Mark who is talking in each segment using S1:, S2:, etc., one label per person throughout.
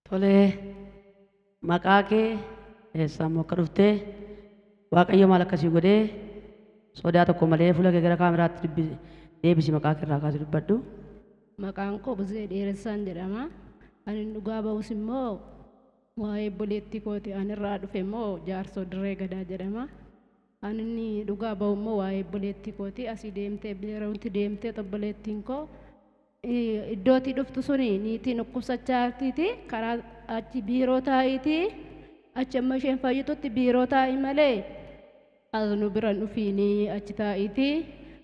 S1: Tolee, maqaa kee eessaa immoo akka dhuftee Waaqayyo maal akkasii godhee sodaa tokko malee fuula kee gara kaameraatti deebisi maqaa kee irraa kaasii dubbadhu.
S2: Maqaan koo Buzee Dheeressaan jedhama. Ani dhugaa ba'us immoo waa'ee obboleettii kooti. Ani irraa dhufe immoo Jaarsoo Dirree Gadaa jedhama. Ani inni dhugaa ba'u immoo waa'ee obboleettii kooti. Asii deemtee Beeruutti deemtee obboleettiin koo iddootii dhuftu suni niitiin dhukkubsachaa jirtiiti. Karaa achi biiroo taa'iiti. Achi amma isheen fayyitutti biiroo taa'i malee as nu bira hin dhufiinii achi taa'iiti.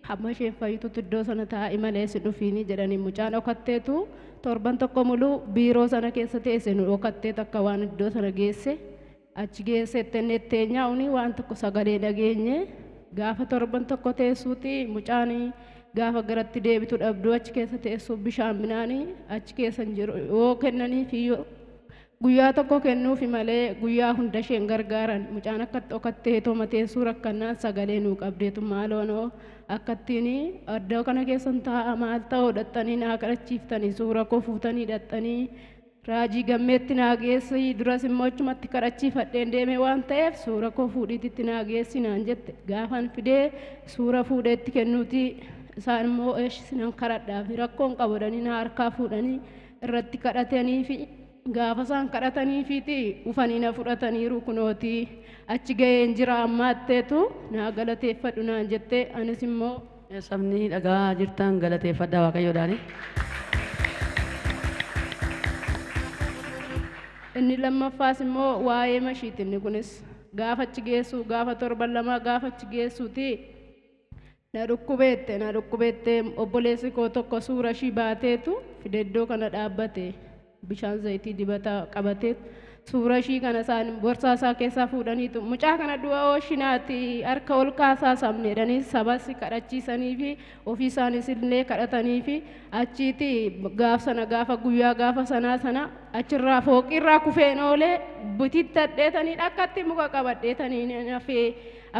S2: Hamma isheen fayyitutti iddoo sana taa'i malee si dhufiinii jedhanii mucaan dhokatteetu torban tokko muluu biiroo sana keessa teesse nu dhokattee takka waan iddoo sana geesse. Achi geesse itti teenyaa'uuni waan tokko sagalee dhageenye gaafa torban tokko teessuuti mucaan gaafa garatti deebitu dhabduu achi keessa teessuu bishaan minaanii achi keessa hin jiru yoo kennaniif iyyuu guyyaa tokko kennuufi malee guyyaa hunda isheen gargaaran mucaan akkatti dhokattee toma teessuu rakkannaan sagalee nuu qabdeetu maaloonoo akkattiin iddoo kana keessan taa'a maal ta'uu dhaxxanii naa kadhachiiftanii suura koo fuutanii dhaxxanii raajii gammeetti naa geessi duras immoo achumatti kadhachiifadheen deeme waan ta'eef suura koo fuudhiititti naa geessi naan jette gaafan fidee suura fuudheetti kennuuti isaan immoo eesh sinan kadhadhaa fi rakkoon qabu jedhanii na harkaa fuudhanii irratti kadhatanii fi gaafa isaan kadhataniifiiti ufanii na fudhataniiru kunooti achi ga'een jira ammaatteetu naa galateeffadhu naan jette anis immoo
S1: Sabni dhagaa jirtan galateeffadhaa Waaqayyoodhaani.
S2: Inni lammaffaas immoo waa'ee mashiiti inni kunis gaafa achi geessu gaafa torban lamaa gaafa achi geessuuti na dhukkubeette obboleessi koo tokko suura ishii baateetu fide iddoo kana dhaabbate bishaan zayitii dibataa qabatee suura ishii kana isaan borsaa isaa keessaa fuudhaniitu mucaa kana du'a ooshinaati harka ol kaasaa sabne jedhanii sabas kadhachiisanii fi ofii isaanis illee kadhatanii fi achiiti gaaf sana gaafa guyyaa gaafa sanaa sana achirraa fooqirraa kufeen oolee bitittadheetanii akkatti muka qabadheetanii nafee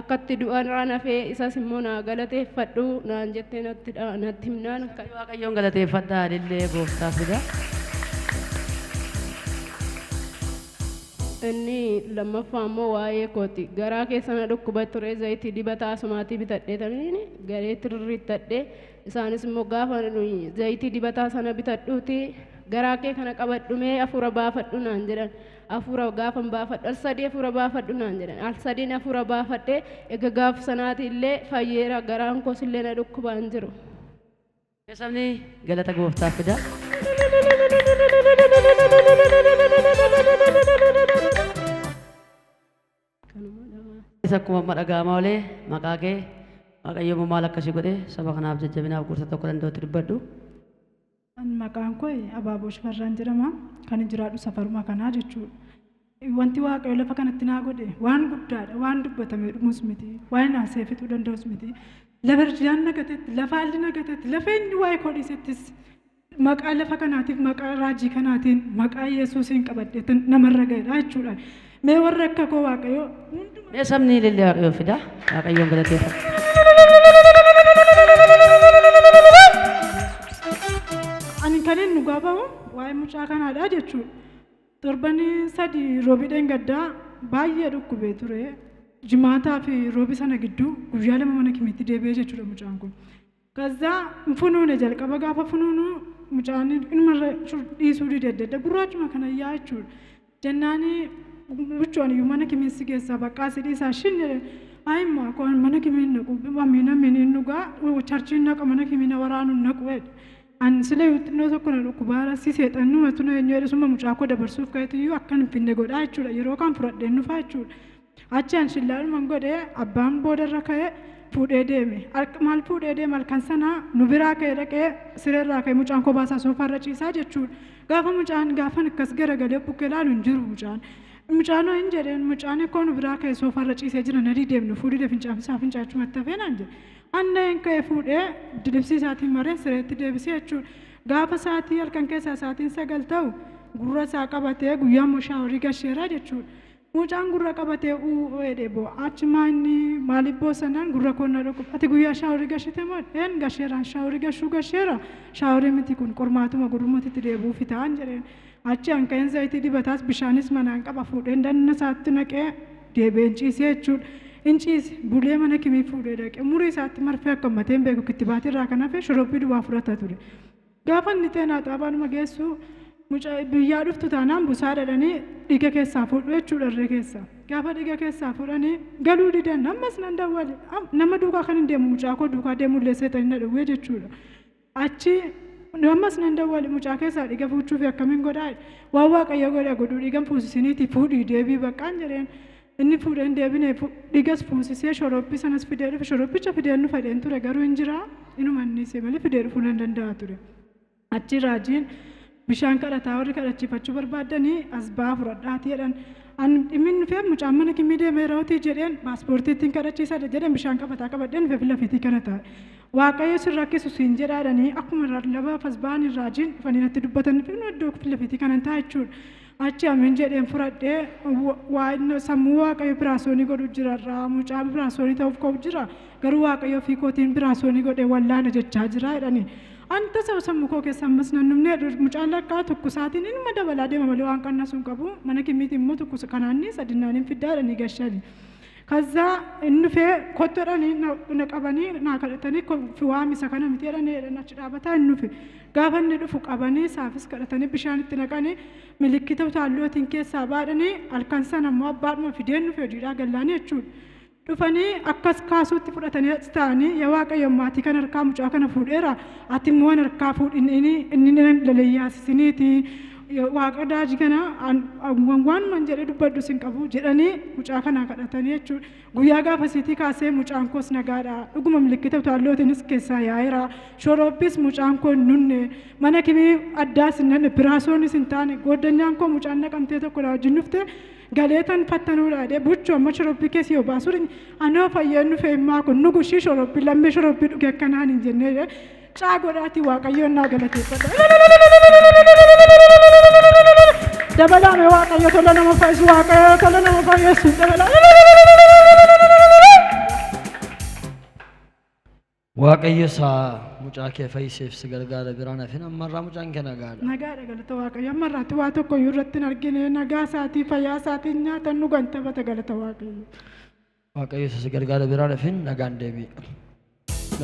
S2: akkatti du'arraa nafee isas immoo naa galateeffadhu naan jettee natti himnaan
S1: Waaqayyoon galateeffadhaa ilillee gooftaa fida.
S2: Inni lammaffaa immoo waa'ee kooti. Garaa keessa na dhukkuba ture zayitii dibataa asumaatii bitadheetanii garee tirriittadhee isaanis immoo gaafa nuyi zayitii dibataa sana bitadhuuti garaa kee kana qabadhu mee hafuura baafadhu naan jedhan. Hafuura gaafan baafadhu al sadii hafuura baafadhu naan jedhan. Al sadiin hafuura baafadhee egaa gaaf sanaati illee fayyeera garaan koos illee na dhukkubaa hin jiru.
S1: Sabni galata gooftaa fida.
S2: Kanuma
S1: Akkuma amma dhaga'amaa olee maqaa kee Waaqayyo immoo maal akkasii godhe saba kanaaf jajjabinaaf gorsa tokko danda'utti dubbadhu.
S3: Ani maqaan koo Abaaboo Shifarraan jedhama. Kan jiraadhu safaruma kanaa jechuudha. Wanti Waaqayyo lafa kanatti naa godhe waan guddaadha. Waan dubbatamee dhumus miti. Waan haasa'ee fixuu danda'us miti. Lafa rijaan nagatetti, lafa haalli nagatetti, lafa eenyu waa'ee koo dhiisettis maqaa lafa kanaatiif, maqaa raajii kanaatiin, maqaa Yesuusiin qabadheetin namarra ga'edha jechuudha. Mee warra akka koo Waaqayyo hundumaa
S1: Mee sabni ilillee Waaqayyoon fida. Waaqayyoon galateeffadha.
S3: Ani kan inni dhugaa ba'u waa'ee mucaa kanaadha jechuudha. Torban sadii roobii gaddaa baay'ee dhukkubee ture. Jimaataa fi roobii sana gidduu guyyaa lama mana kimiitti deebi'ee jechuudha mucaan kun. Kazaa funuune jalqaba gaafa funuunu mucaan ilma dhiisuu dide adda adda gurraachuma kana yaa jechuudha. Jennaani buchoon iyyuu mana kimiissi keessaa baqqaa si dhiisaa shin jedhe. Ayimma koon mana kimiin naqu amiin amiin hin dhugaa charchiin naqa mana kimiin waraanu naqu jedhe. An sila xinnoo tokko na dhukkubaara si seexannuma tuna eenyu jedhe suma mucaa koo dabarsuuf ka'etu iyyuu akkan hin finne godhaa jechuudha. Yeroo kaan fudhadheen dhufaa jechuudha. Achi an shillaaluman godhee abbaan boodarra ka'ee fuudhee deeme. Maal fuudhee deeme halkan sana nu biraa ka'ee dhaqee sireerraa ka'ee mucaan koo baasaa soofaarra ciisaa jechuudha. Gaafa mucaan gaafan akkas garagalee bukkee ilaalu hin jiru mucaan. Mucaan hoo hin jedheen mucaan koo nu biraa ka'ee soofaarra ciisee jira na deemnu fuudhee fincaansaa fincaachumatti hafee naan jedhe. Anneen ka'ee fuudhee dilibsii isaatiin maree sireetti deebisee jechuudha. Gaafa sa'aatii halkan keessaa sa'aatiin 9 ta'u Gurra isaa qabatee guyyaa immoo shaaworii gasheeraa jechuudha. Mucaan gurra qabatee uu jedhee boo'a. Achumaa inni maaliif boosanaan gurra koo na dhukkuba. Ati guyyaa shaaworii gashite moo? Een gasheeraan shaaworii gashuu gasheera. Shaaworii miti kun qormaatuma gurmatitti deebi'uufi ta'an jedheen. Achi hanqeen zayitii dibataas bishaanis manaan qaba fuudheen danna isaatti naqee deebi'een ciisee jechuudha. In ciise bulee mana kimii fuudhee dhaqee umurii isaatti marfee akka mateen beeku kittibaatii irraa kan hafe shoroppii duwwaa fudhata ture. Gaafa inni xeenaa xaabaanuma geessu mucaa biyyaa dhuftu taanaan busaa dhadhanii dhiiga keessaa fuudhu jechuudha irree keessaa. Gaafa dhiiga keessaa fuudhanii galuu didan ammas nan dawwale nama duukaa kan hin deemu mucaa koo duukaa deemullee seexanii na dhowwee jechuudha. Achi ammas nan dawwale mucaa keessaa dhiiga fuuchuuf akkamiin godhaa waan waaqayyo godhe godhuu dhiigan fuusisiniiti fuudhii deebii baqqaan jedheen. Inni fuudheen deebine dhiigas fuusisee shoroppii sanas fidee dhufe shoroppicha fideen nu fedheen ture garuu hin jira inuma inni malee fidee dhufuu nan danda'a ture. Achi raajiin bishaan kadhataa warri kadhachiifachuu barbaadanii as ba'aa fudhadhaatii jedhan. An dhimmi dhufee mucaan mana kimii deemee raawwatii jedheen paaspoortii ittiin kadhachiisaa jedheen bishaan qabataa qabadheen dhufee lafiitii kana taa'e. Waaqayyo sin rakkisu siin jedhaadhanii akkuma laba as ba'an raajiin dhufanii natti dubbatan fi iddoo lafiitii kana taa'e jechuudha. Achi amiin jedheen fudhadhee sammuu waaqayyo biraasoonii godhu jirarraa mucaa biraasoonii ta'uuf ka'u jira garuu waaqayyo ofii kootiin biraasoonii godhee wallaana jechaa jira jedhanii. Anta sammuu koo keessa ammas nan dhumne mucaan lakkaa tokkosaatiin inuma dabalaa deema malee waan qanna sun qabu mana kimiitiin immoo tokkos kanaanni sadinnaan fiddaa jedhanii gashani. ከዛ እንፌ ኮተረኒ ነቀበኒ ናከለተኒ ፍዋም isa kana miti jedhanii jedhan achi dhaabataa innufe gaafa inni dhufu qabanii saafis kadhatanii bishaan itti naqanii milikkita utaallootiin keessaa baadhanii halkan sana immoo abbaadhuma fideen dhufe hojiidhaa gallaanii jechuudha. Dhufanii akkas kaasuutti fudhatanii achi ta'anii yaa Waaqayyo maatii kana harkaa mucaa kana fuudheera ati immoo waan harkaa fuudhin inni laleeyyaasisiniiti waaqa daajii kana waan man jedhee dubbadhu sin qabu jedhanii mucaa kana kadhatanii jechuudha. Guyyaa gaafa siitii kaasee mucaan koos nagaadha. Dhuguma milikkita utaalootiinis keessaa yaa'eera. Shoroppis mucaan koo hin nunne mana kimii addaas hin nanne biraasoonis hin taane gooddanyaan koo mucaan naqamtee tokko wajjin dhufte galeetan fattanuudha jedhee buchuu amma shoroppii keessi yoo baasu anoo fayyeen dhufe himmaa kun nugushii shoroppii lammii shoroppii dhuge akkanaan hin jennee caa godhaatii waaqayyoon naa galateeffadha. Dabalaame waaqayyo tola nama fayyisu waaqayyo tola nama fayyisu dabalaame.
S4: Waaqayyo isaa mucaa kee fayyiseef si gargaara biraan hafin ammarraa mucaan kee nagaadha.
S3: Nagaadha galata waaqayyo ammarraatti waa tokko iyyuu irratti hin argine nagaa isaatii fayyaa isaatiin nyaatan dhugan taphata galata waaqayyo.
S4: Waaqayyo isa si gargaara biraan hafin nagaan deebi'i.